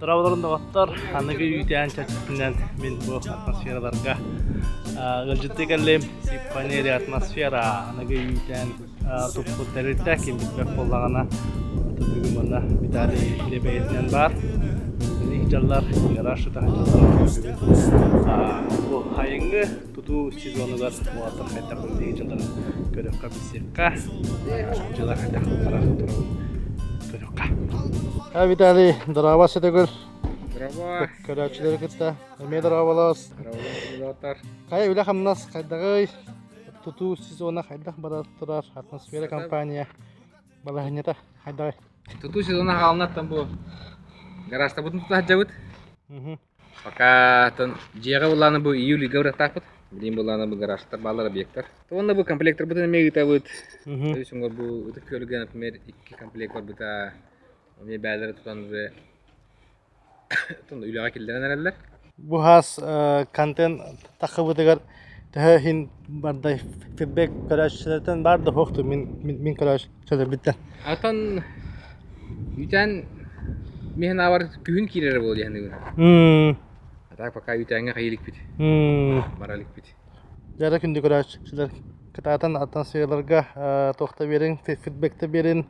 Дорооболорун доҕоттор, аныгы үүтээн чэрчитинэн мин бу атмосфераларга ыалдьыттыы кэллим. Симфония атмосфера аныгы үүтээн туппут тэрилтэ ким билбэт буоллаҕына бүгүн манна Виталий илэ бэйэтинэн баар. Үлэлии сылдьаллар, гараж тута сылдьаллар бүгүн бу сайыҥҥы тутуу сезонугар уолаттар хайдах үлэлии сылдьалларын көрүөххэ билсиэххэ дьыла хайдах бара турарын көрүөххэ. Ха Виталий, здорово, Сөтөгүл. Здорово. Көрөөччүлэри кытта эмиэ дорооболоос. Здорово, Хайа үлэ-хамнас хайдаҕый? Тутуу сезона хайдах бара турар? Атмосфера компания балаһынньата хайдаҕый? Тутуу сезона хаалынаттан бу гаражтабытын тута сылдьабыт. Пока дьиэҕэ былааны бу июль ыйга барыахтаахпыт. Билигин былааны бу гаражтар бааллар объектар. Уонна бу комплекторбытын эмиэ ыытабыт. То есть бу Ытык Күөлгэ, например, икки комплект барбыта. Эмиэ бээлэри тутан уже үлэҕэ киллэрэн эрэллэр. Бу хаас контент таххыбытыгар төһө иһин бардай фидбэк көрөөччүлэртэн баар да суох мин мин көрөөччүлэрбиттэн. Атан үүтээн миһин аабар күһүн киирэрэ буолуо диэхин А так пока үүтээҥҥэ хайыы иликпит. Бара иликпит. Дьара күндү көрөөччүлэр кытаатан атмосфераларга туохта биэриҥ, фидбэкте биэрин,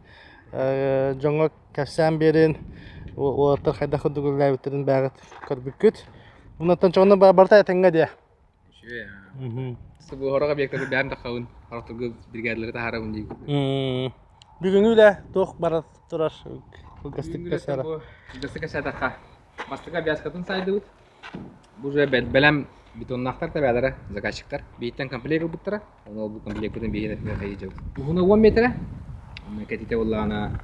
дьоҥҥо кэпсээн биэрин, уолаттар хайдах курдук үлэлээбиттэрин бэйэҕит көрбүккүт. Оннуттан чоҕуна барыта этэҥҥэ диэ. Үчүгэй. Субуһорох объектары бэйэм таххабын, хорохторго бригадалары таһаарабын диибин. Бүгүҥҥү үлэ туох бара турар кылгастык кэсэра? Кылгастык кэсээтэххэ, бастакы обвязкатын сайдыбыт. Бу уже бэлэм бетоннаахтар тэбээлэрэ, заказчиктар. Биһиттэн комплект ылбыттара. Ону ол бу комплекпытын биһиги этмэ хайыдьабыт. Уһуна 10 метрэ. Онно кэтитэ буоллаҕына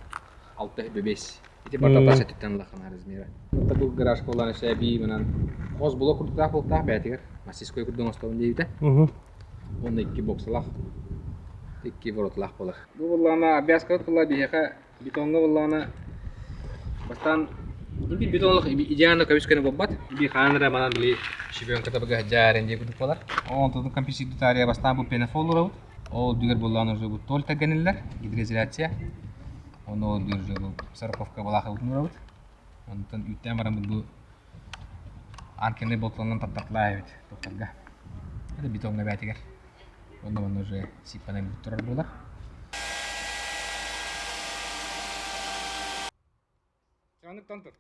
6,5. Ити барыта тас өттүттэн улахан размера. Бу гаражка буоллаҕына өссө эбии манан хос блок курдуктаах буолуохтаах бэйэтигэр. Мастерской курдук оҥостобун диэбитэ. Уонна икки боксалаах, икки вороталаах буолар. Бу буоллаҕына обвязкабыт буолла биһиэхэ бетоҥҥа буоллаҕына бастаан биир бетонлох идеально көбүс-көнө буолбат. Биир хаан эрэ манан били щебенката быга сылдьар диэн курдук буолар. Онтон компенситория бастаан бу пенофол уурабыт. Ол үрдүгэр буоллаҕына уже бу толь тэлгэниллэр, гидроизоляция. Ону ол үрдүгэр уже бу сороковка балаахабытын уурабыт. Онтон үүттээн бараммыт бу анкернай болталанан таптарталаа эбит туохтарга. Это бетоҥҥа бээтигэр. Онно манна уже сиппанан турар буолар. Чаныктан тур.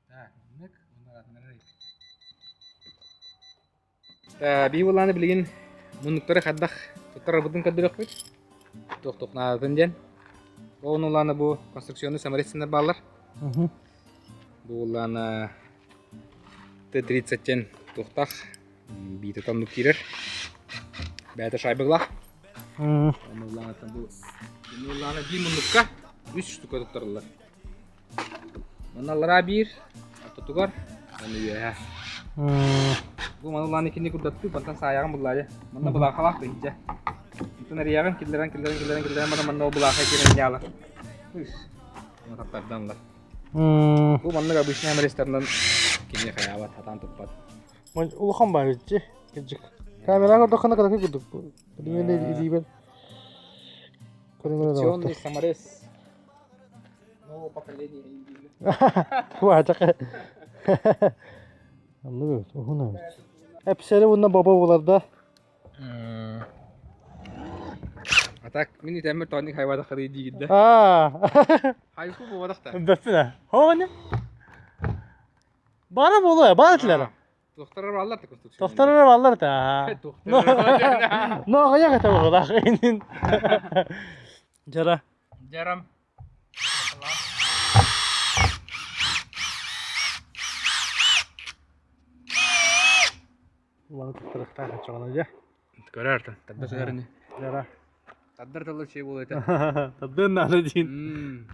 Так, маннык, уонна Биһи буоллаҕына билигин муннуктары хайдах туттарарбытын көрдөрүөхпүт. Туох-туох наадатын диэн. Ол улаана бу конструкционный саморезциннар бааллар. Бу улаана Т-30 диэн туохтаах биитэ тоннук киирэр. Бэйэтэ шайбыглаах. Оны улаанаттан бу улаана биир муннукка үс штука туттарыллар. Манна аллараа биир, ортотугар, уонна үөһээ. Бу маны улаан иккини курдаттыы, мантан саайаҕын буллаайа. Манна былаахалаах тыһыынча. Онтон эрийэҕин, киллэрэн, киллэрэн, киллэрэн, киллэрэн баран манна ол былааха киирэн ньаалар. Үс. Уонна таптардан ылар. Бу маннык обычный амрестарынан кини хайаабат, хатаан туппат. Улахан баар иччи, кырдьык. Камераҕа көрдөххүнэ кыракый курдук. Билигин илиибэр Конструкционный саморез. Нового поколения Туаачака. Анныгы уһун эбит. Эпсэри уонна баба буларда. А так мин итэммэр тоонник хайбатаххарый диигин да. Аа. Хайку буолбатах да. Бэппинэ. Хоне. Бара буолуо, баар этилэр. Туохтарар бааллар да конструкция. Тохторор бааллар да. Туохтарар. Но аҕыйах этэ буолаах инин. Дьара. Дьарам. Улахан туттарыктаах оччоҕуна дьэ. Көрөр тарда сыһарыны. Дьара. Тардар тылы чэй буолуо этэ. Тардыан наада диин.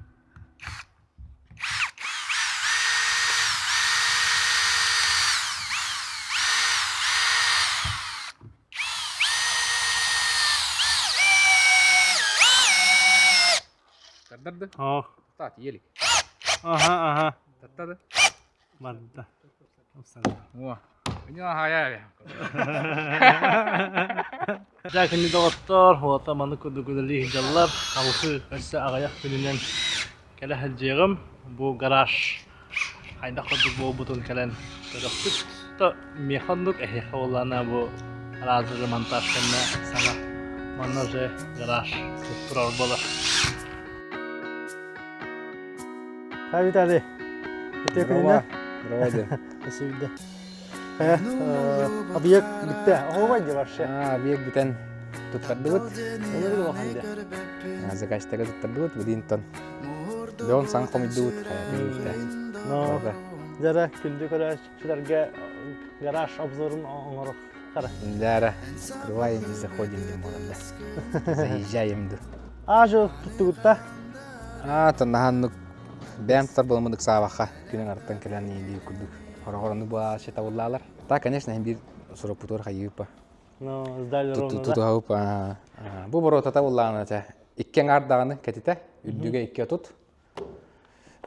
Тардар да? Оо. Таат иелик. Аха, аха. Татта да? Барда. О. Дьэ күндү доҕоттор, уота маннык курдук үлэлии сылдьаллар. Алгы өссө аҕыйах күнүнэн кэлэ сылдьыаҕым. Бу гараж хайдах курдук буолбутун кэлэн көрөхпүт. То миэхэ оннук, эһиэхэ буоллаҕына бу араас монтаж кэннэ саҥа манна уже гараж турар буолар. Хай Виталий, үтүө күнүнэн. Здорово, дед. Спасибо. Объект бүттэ. Оһуобай дии вообще. Объект бүтэн туттардыбыт. Олору улахан дии. Заказчиктарга туттардыбыт. Билин тон. Бөҕүн саҥа хомуйдубут. Хайатын Но, дьара күндү көрөөччүлэргэ гараж обзорун оҥорух хара. Дара, открываем и заходим диэн буолар да. Заезжаем ду. Аажы туттугутта. А, тоннаһаннык бэйэм тутар буоламмын ыксаабахха күнүн артан кэлэн иилиир курдук. Хороҕорону баачы табыллаалар. Та, конечно, биир суруппутугар хайыыппа. Ну, сдали ровно, да? Тутуһабыппа. Бу боруотата буллаҕына этэ. Икки аҥаар даҕаны кэтитэ, үрдүгэ 2,30.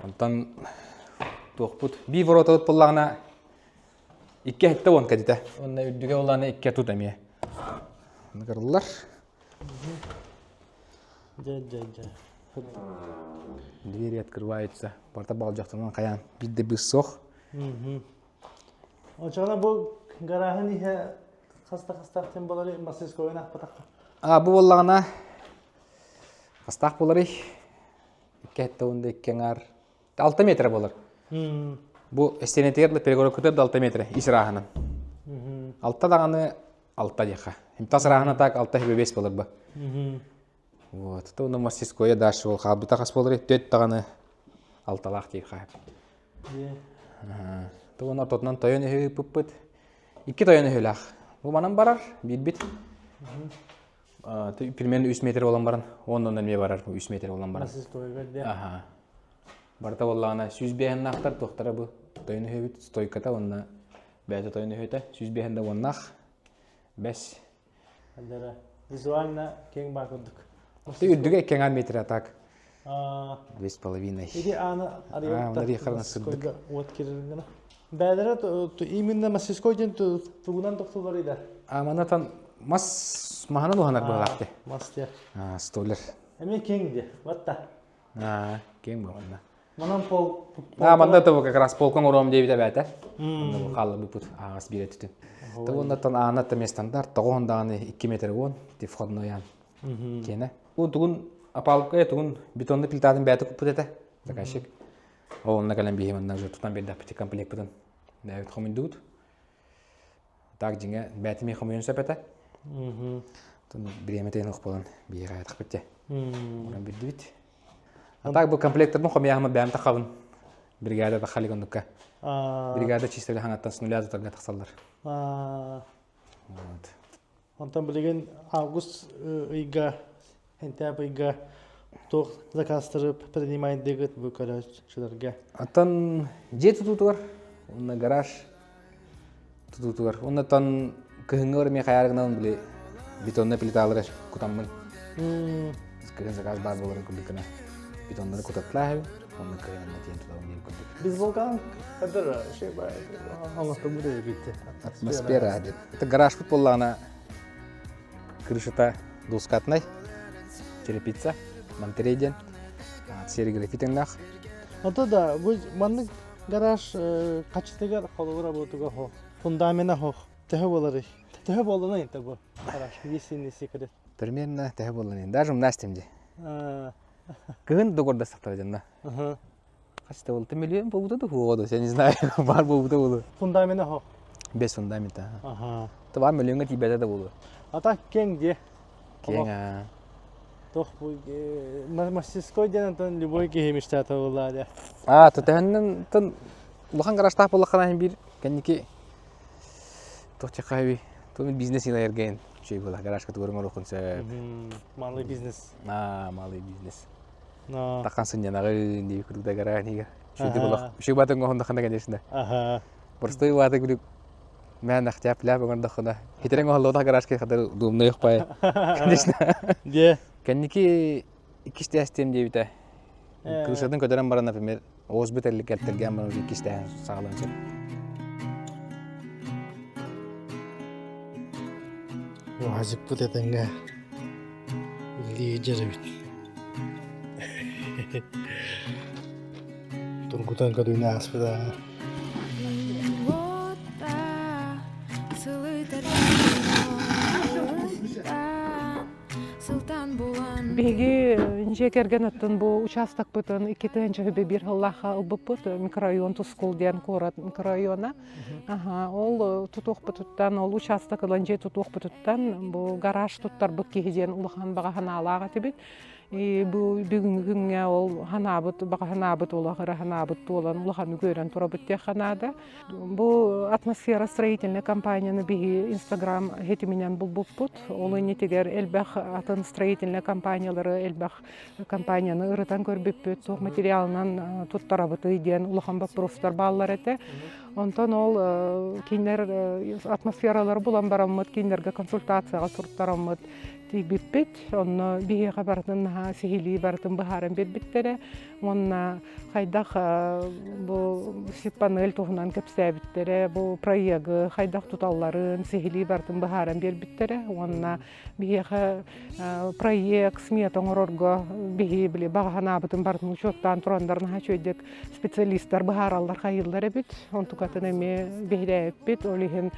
Онтон туохпут биир воротабыт буллаҕына 2,70 кэтитэ. Уонна үрдүгэ буллаҕына 2,30 эмиэ. Кырыллар. Дьэ, дьэ, дьэ. Двери открываются. Барта балдьахтанан хайаан биир да быыс суох. Очоҕуна бу гарааһын иһэ хаста хастаах тем болары мастерскойун ахпатахха. А бу буоллаҕына хастаах буоларый? 2,72 аҥаар 6 метр буолар. Бу стенетигэр да перегородкатыгар да 6 метр ис ырааһынан. 6 даҕаны 6 диэххэ. Тас ырааһына так 6,5 буолар бу. Вот. То ону мастерское дальше ол хаалбыта хас буолар төрт даҕаны алталаах диэххэ. То ону ортотунан тойон өһү ыппыппыт. Икки тойон өһүлээх. Бу манан барар, биирбит. Примерно 3 метр болан баран, оннон эмиэ барар 3 метр болан баран. Аха. Барыта буоллаҕына 105-наахтар туохтара бу тойон өһүбүт стойката уонна бэйэтэ тойон өһүөтэ 105 да уоннаах бэс. Визуально киэҥ баа курдук. Үрдүгэ 2 метр а так. 2,5. Иди ааны арыйар сырдык. Уот киририн Бээлэрэ именно мастерской диэн тугунан тохтулар ида? А манатан мас маһанан уһанар быһалаах ти. Мас те. А столер. Эми киэҥ ди. Ватта. А киэҥ буоланна. Манан пол А манна того как раз полкон уром диэбитэ бээтэ. Онно бу хаалла бупут ааҕас биэрэ түтүн. Тугуннаттан аанатта ме стандарт тоҕоһун даҕаны 2 метр уон ти входной аан. Киэнэ. Бу тугун опалубка тугун бетонный плитатын бэйэтэ куппут этэ заказчик. Ол онно кэлэн биһи манна уже тутан биэрдэхпит комплекпытын бэйэбит хомуйдубут. Так дьиҥэ бэйэтин хомуйун сөп этэ. Бириэмэтин ох буолан биһиэхэ аятахпыт дьэ. Онон билдибит. А так бу комплектарбын хомуйаһыма бэйэм тахабын. Бригада тахалик оннукка. Бригада чистили хаҥаттан с нуля тутарга тахсаллар. Вот. Онтон билигин август ыйга, сентябрь ыйга туох заказтары принимайдыгыт бу көрөөччүлэргэ? Оттон дьиэ тутуутугар уонна гараж тутуутугар уонна оттон кыһыҥҥы эмиэ хайаары гынан били бетоннай плиталары кутаммын кыһын заказ баар буоларын курдук гына бетоннары кутатталаа уонна кыһын тиэн тутабын диэн курдук. Бейсболкаҕын хадыр şey оҥостубут эбит. Атмосфера диэн. Это гаражпыт буоллаҕына крышата двускатнай, черепица, Монтерей диэн сериграфи тэҥнээх. Ото да, бу маннык гараж хачытыгар холобура буотуга хо фундамена хох төһө буоларый? Төһө буоллана инте бу гараж, если не секрет. Примерно төһө буоллана. Даже умнастым ди. Кыһын договордастахтара дьонно. Хас да буолта миллион буолбута да хуоҕа да, я не знаю, баар буолбута буолуо. Фундамена хох. Без фундамента. Ага. Табаар миллионга тиийбэтэ да буолуо. А так кең дии. Кең аа. Тох бу мастерской диэн онтон любой киһи мечтата буоллаа дии. Аа, төтөһөннөн тон улахан гаражтаах буоллаххына иһин биир кэнники туох чахаби тон бизнес илайерген үчүгэй буолар гаражка тугурун оруохун сөп. Малый бизнес. Аа, малый бизнес. Тахан сынньанаҕын дии курдук да гараанига. Үчүгэй болох. Үчүгэй батын оһондоххуна, конечно. Аха. Простой баата күлүк мэн ахтяп ляп оҥордоххуна. Хитерең оһоллоотох гаражка хатар удобный пай. Конечно. Де. Кэнники иккистэстиэм диэбитэ. Крышатын көтөрөн баран, например, оҕус бүтэллик кэлтэргээн баран иккистээн саҕалан сөп. Уазикпыт этэҥҥэ үлэлии эбит. Тургутан көрүүнү ааспыта. Биһиги дьиэ кэргэн оттон бу учаастакпытын 2001 сыллаахха ылбыппыт микрорайон Тускул диэн куорат микрорайона. Аха, ол тутуохпутуттан, ол учаастак ылан дьиэ тутуохпутуттан бу гараж туттарбыт киһи диэн улахан баҕа санаалаах этибит. И бу бүгүҥҥү күҥҥэ ол ханаабыт баҕа санаабыт олох ыра санаабыт туолан улаханнык үөрэн турабыт диэххэ наада. Бу атмосфера строительнай компанияны биһи Инстаграм ситиминэн булбуппут. Ол иннитигэр элбэх атын строительнай компаниялары элбэх компанияны ырытан көрбүппүт, туох материалынан туттарабытый диэн улахан боппуруостар бааллар этэ. Онтон ол кинилэр атмосфералары булан бараммыт, кинилэргэ консультацияҕа суруттараммыт тиийбиппит. Онно биһиэхэ барытын наһаа сиһилии барытын быһааран биэрбиттэрэ. Уонна хайдах бу сип-панель туһунан кэпсээбиттэрэ, бу проегы хайдах туталларын сиһилии барытын быһааран биэрбиттэрэ. Уонна биһиэхэ проект, смета оҥорорго биһи били баҕа санаабытын барытын учуоттаан тураннар наһаа үчүгэйдик специалистар быһаараллар хайыыллар эбит. Онтукатын эмиэ биһирээбиппит. Ол иһин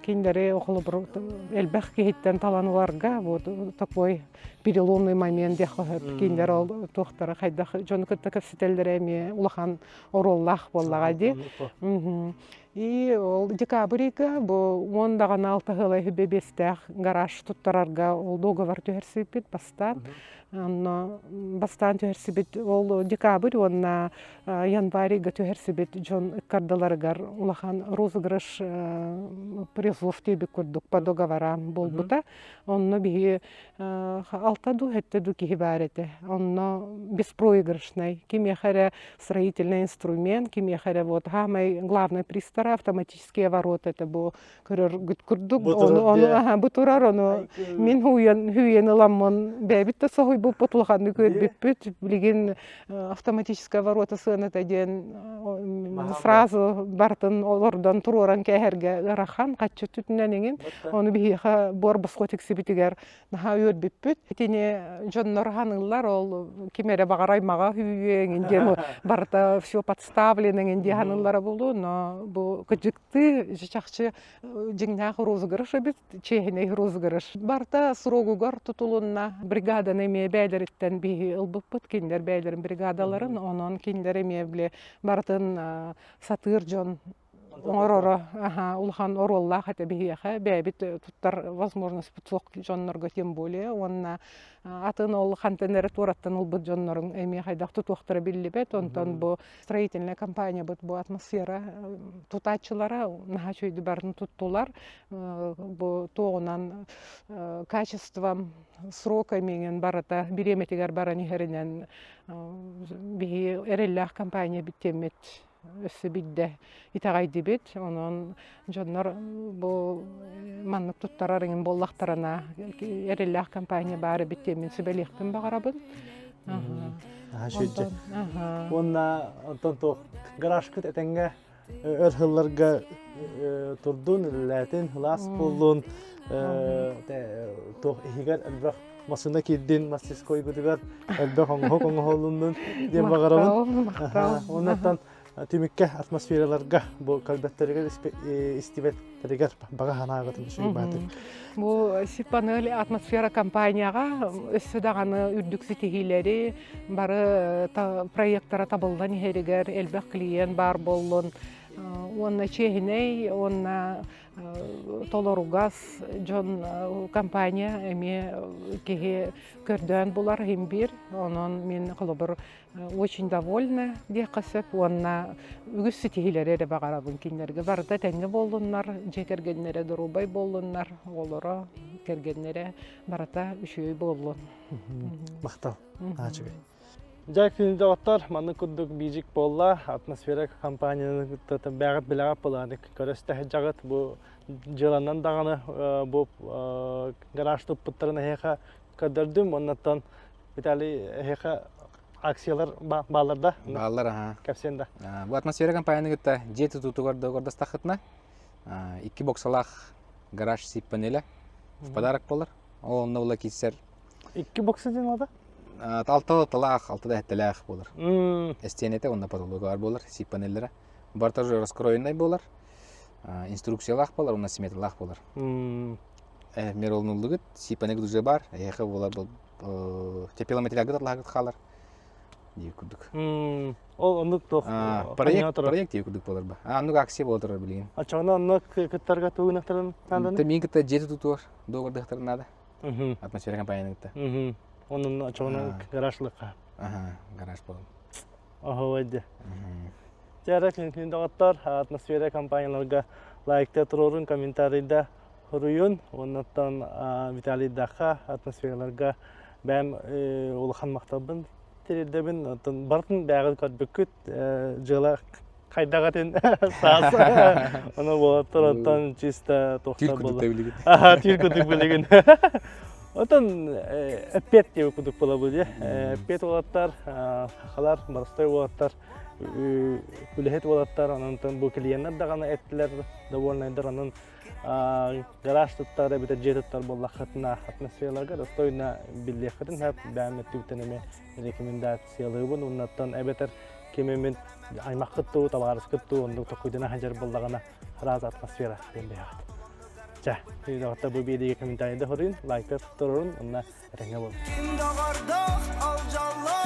кинилэри холобур элбэх киһиттэн талан ыларга вот такой переломный момент диэххэ сөп. Кинилэр ол туохтара хайдах дьону кытта кэпсэтэллэрэ эмиэ улахан оруоллаах буоллаҕа дии. И ол декабрь ыйга бу уон даҕаны алта сыла үһүбэ биэстээх гараж туттарарга ол договор түһэрсибиппит бастаан. Онно бастаан түһэрсибит ол декабрь уонна январь ыйга түһэрсибит дьон ыккардыларыгар улахан розыгрыш призов диэбит курдук по договорам буолбута. Онно биһи алта дуу, сэттэ дуу киһи баар этэ. Онно беспроигрышный. Кимиэхэ эрэ строительный инструмент, кимиэхэ эрэ вот самый главный пристара автоматические ворота это бу көрөр курдук ону ону аха бу турар ону мин хүйэн хүйэн ыламмын бэйбит да соһуйбуппут улаханнык үөрбүппүт билигин автоматическая ворота сыаната диэн сразу бартын олордон туруоран кээһэргэ ыарахан хаччы түтүнэн иҥин ону биһиэхэ буор босхо тиксибитигэр наһаа үөрбүппүт итини дьоннор ханыыллар ол ким эрэ баҕар аймаҕа үүйүө эҥин диэн барыта все подставлен эҥин дии ханыыллара буолуо но бу кыдьыктыы чахчы дьиҥнээх розыгрыш эбит чиэһинэй розыгрыш. Барыта срогугар тутулунна. Бригаданы эмиэ бэйэлэриттэн биһи ылбыппыт, кинилэр бэйэлэрин бригадаларын, онон кинилэр эмиэ били барытын сатыыр дьон оҥороро аха улахан оруоллаах этэ биһиэхэ бэйэбит туттар возможностьпут суох дьоннорго тем более уонна атын ол хантан эрэ туораттан ылбыт дьоннорун эмиэ хайдах тутуохтара биллибэт онтон бу строительная компаниябыт бу атмосфера тутааччылара наһаа үчүгэйдик барын туттулар бу туоҕунан качеством срока миҥин барыта бириэмэтигэр баран иһэринэн биһи эрэллээх компания биттиэммит өссө бидде итэҕэйдибит онон дьоннор бу маннык туттарар иҥин буоллахтарына эрэллээх компания баар эбит диэммин сүбэлиэхпин баҕарабын Аха, Уонна онтон туох гаражкыт этэҥҥэ өр сылларга турдун, үлэлээтин, ылаас буоллун, туох иһигэр элбэх массыына киирдин, мастерскойгутугар элбэх оҥоһук оҥоһулуннун диэн баҕарабын. Оннуттан түмүккэ атмосфераларга бу көрбөттөрүгэр истибэттэригэр баҕа санааҕытын үчүгэй Бу Сиппанель атмосфера компанияҕа өссө даҕаны үрдүк ситиһиилэри бары проектара табыллан иһэригэр элбэх клиент баар буоллун уонна чиэһинэй уонна толоругас дьон компания эмиэ киһи көрдөөн булар иһин биир онон мин холобур очень довольна диэххэ сөп уонна үгүс ситиһиилэри эрэ баҕарабын кинилэргэ барыта тэҥҥэ буоллуннар дьиэ кэргэннэрэ доруобай буоллуннар оҕолоро кэргэннэрэ барыта үчүгэй буоллун махтал аачыгай Дьэ күн доҕоттор маннык курдук биижик буолла атмосфера компанияны кытта бэҕэт билэҕэ былааны көрөстө дьаҕыт бу дьыаланан даҕаны бу гараж туппуттарын эһиэхэ көрдөрдүм уоннаттан Виталий, эһиэхэ акциялар бааллар да? Бааллар, аха. Кэпсиэн да. Бу атмосфера компанияны кытта дьиэ тутуутугар договордастаххытына, икки боксалаах гараж сип панеля. В подарок буолар. Ол онно була киирсэр. Икки бокса диэн ата? Алта талаах, алта да этtelээх буолар. Эстиэнэтэ уонна потолога бар буолар, сип панеллара. Барыта уже раскроенный буолар. Инструкциялаах буолар, уонна сметалаах буолар. Мер олнуллугут, сип панель уже бар, эһиэхэ буолар тепилометрягыт атлаһагыт хаалар. Дии курдук. Ол оннук туох проект проект дии курдук буолар ба. А оннук акция буола турар билигин. Оччоҕуна онно кыттарга тугунахтарын нааданы? Мин кытта дьиэ тутуор договордыахтарын наада. Атмосфера компанияны кытта. Онон оччоҕуна гаражлыкка. Аха, гараж буолар. Оһо дьэ. Дьэ күн доҕоттор атмосфера компанияларга лайкта туруорун, комментарийда суруйун. Оннуттан Виталийдаахха атмосфераларга бэйэм улахан махталбын тириэрдэбин. Оттон барытын бэйэҕит көрбүккүт дьыала хайдах этин саас. Ону буолаттар оттон чисто туохта буолла. Түүр курдук билигин. Оттон эппиэт диэбит курдук буолабыт дии. Эппиэт уолаттар, сахалар, боростой уолаттар үлэһит уолаттар, онон бу клиеннэр даҕаны эттилэр, довольнайдар, онон гараж туттар эбэтэр дьиэ туттар буоллаххытына атмосфераларга достойно биллиэххитин сөп бэйэм өттүбүттэн эмиэ рекомендациялыыбын уоннаттан эбэтэр ким эмит аймаххыт дуу табаарыскыт дуу оннук толкуйдана сылдьар буоллаҕына сразу атмосфера диэн бэйэҕит чэ доҕоттор бу биэриигэ комментарийда суруйун лайка туруорун уонна этэҥҥэ буолун. Ким доҕордоох ол дьоллоох.